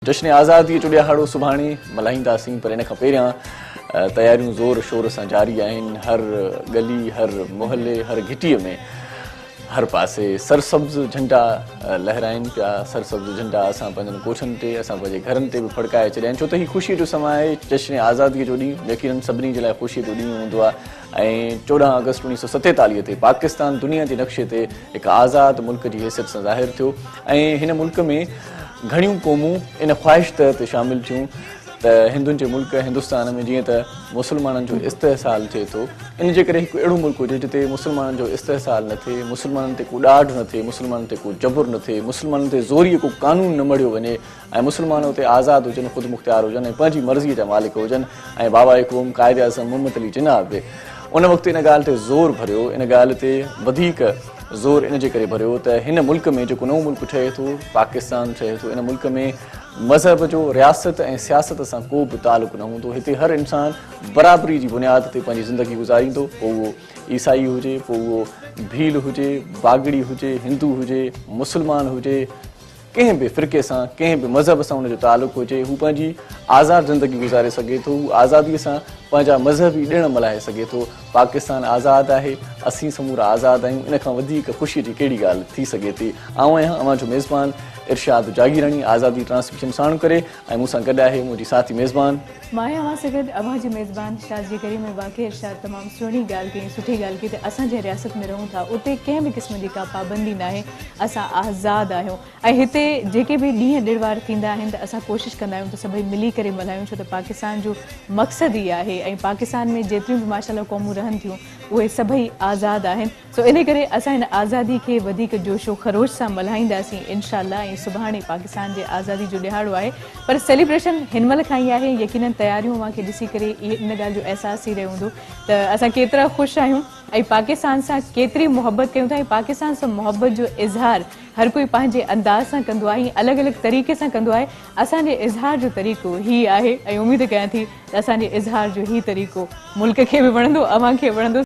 جشن آزاديء جو ڏهاڙو سڀاڻي ملهائينداسين پر ان کان پهريان تياريون زور شور سان جاري آهن. هر ڳلي، هر محلي، هر گهٽيء ۾ هر پاسي سرسبز جهنڊا لهرائين پيا. سرسبز جهنڊا اسان پنهنجن ڪوٺن تي، اسان پنهنجي گهرن تي به ڦڙڪائي ڇڏيا آهن، ڇو ته هي خوشيء جو سماء آهي. جشن آزاديء جو ڏينهن يقينن سڀني جي لاء خوشيء جو ڏينهن هوندو آهي ۽ 14 آگسٽ 1947 تي پاڪستان دنيا جي نقشي تي هڪ آزاد ملڪ جي حيثيت سان ظاهر ٿيو ۽ هن ملڪ ۾ گهڻيون قومون ان خواهش تحت شامل ٿيون ته هندن جي ملڪ هندستان ۾ جيئن ته مسلمانن جو استحصال ٿئي ٿو، ان جي ڪري هڪ اهڙو ملڪ هجي جتي مسلمانن جو استحصال نه ٿئي، مسلمانن تي ڪو ڏاڍ نه ٿئي، مسلمانن تي ڪو جبر نه ٿئي، مسلمانن تي زوريء ڪو قانون نه مڙهيو وڃي ۽ مسلمان اتي آزاد هجن، خودمختيار هجن ۽ پنهنجي مرضيء جا مالڪ هجن ۽ باباء قوم قائد اعظم محمد علي جناح به ان وقت ان ڳالهه تي زور ڀريو، ان ڳالهه تي وڌيڪ زور ان جي ڪري ڀريو ته هن ملڪ ۾ جيڪو نئون ملڪ ٺهي ٿو، پاڪستان ٺهي ٿو، ان ملڪ ۾ مذهب جو رياست ۽ سياست سان ڪو به تعلق نه هوندو، هتي هر انسان برابري جي بنياد تي پنهنجي زندگي گذاريندو، پوء اهو عيسائي هجي، پوء اهو ڀيل هجي، باگڙي هجي، هندو هجي، مسلمان هجي، ڪنهن به فرقي سان، ڪنهن به مذهب سان ان جو تعلق هجي، هو پنهنجي آزاد زندگي گذاري سگهي ٿو، هو آزاديء سان پنهنجا مذهبي ڏڻ ملهائي سگهي ٿو. پاڪستان آزاد آهي، اسين سمورا آزاد آهيون، ان کان وڌيڪ خوشيء جي ڪهڙي ڳالهه ٿي سگهي ٿي. آئون آهيان اوهان جو ميزبان ارشاد جاگيراڻي، آزادي ٽرانسميشن ساڻ ڪري ۽ مون سان گڏ آهي منهنجي ساٿي ميزبان. مان آهيان اوهان سان گڏ اوهان جي ميزبان شازيه ڪريم ۽ واقعي ارشاد تمام سهڻي ڳالهه ڪئي ۽ سٺي ڳالهه ڪئي ته اسان جنهن رياست ۾ رهون ٿا اتي ڪنهن به قسم جي ڪا پابندي ناهي، اسان آزاد آهيون ۽ هتي جيڪي به ڏينهن ڏڻ وار ٿيندا آهن ته اسان ڪوشش ڪندا آهيون ته سڀئي ملي ڪري ملهايون ڇو ته پاڪستان جو مقصد ئي آهي ۽ پاڪستان ۾ جيتريون به ماشاء الله قومون رهن ٿيون اهي سڀئي آزاد آهن سو انهي ڪري اسان هن آزادي کي وڌيڪ جوش و خروش سان ملهائينداسين انشاء الله ۽ سڀاڻي پاڪستان جي آزادي جو ڏهاڙو آهي پر سيليبريشن هن مهل کان ئي آهي يقينن تياريون اوهان کي ڏسي ڪري ان ڳالهه جو احساس ٿي رهيو هوندو ته اسان ڪيترا خوش آهيون ۽ پاڪستان سان ڪيتري محبت ڪيون ٿا ۽ پاڪستان سان محبت جو اظهار هر ڪوئي پنهنجي انداز سان ڪندو آهي ۽ الڳ الڳ طريقي سان ڪندو آهي اسان جي اظهار جو طريقو هي آهي ۽ اميد ڪيان ٿي ته اسان جي اظهار جو هي طريقو ملڪ کي به وڻندو اوهان کي وڻندو.